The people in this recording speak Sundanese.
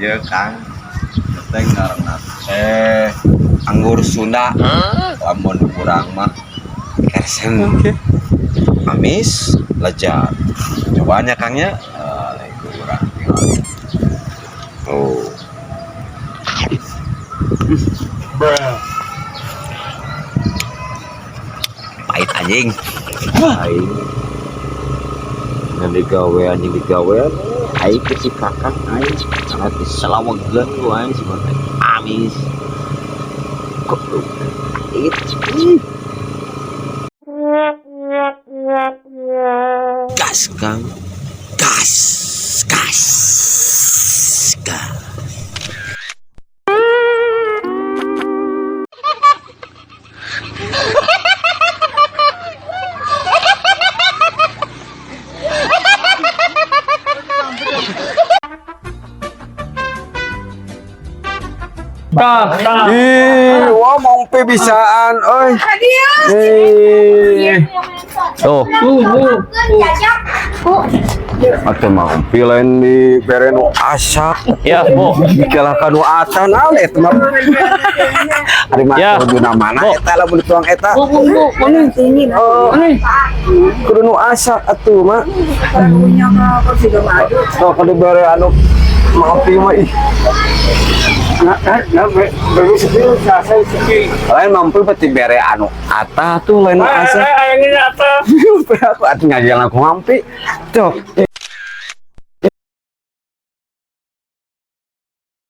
Iya, Kang. Teh ngaranna teh anggur Sunda. Lamun kurang mah kersen. Amis, lezat. Cobaan ya, Kang, nya. Eh, kurang. Oh. Pahit, anjing. Aing. Yang digawe, anjing, digawe. Aing ke si kakak aing sangat diselawegan ku aing si teh amis. Kok pahit. Ih. Gas, Kang. Gas. Gas. Gas. Tah, tah. Ih, wah, mampi bisaan euy. Ih. Tuh, atuh mampi lain di bere nu asak. Ya, Bu. Dikalahkan nu atan naon eta mah. Ari mah kudu mana eta lamun dituang eta. Bu, bu, bu. Oh, kudu nu asak atuh mah. Oh, kudu bere anu mampi mah ih. Nah, Lain mampu peti bere anu ata tuh lain nu asak. Ini apa? Aku atuh ngajalan aku mampi. Tuh,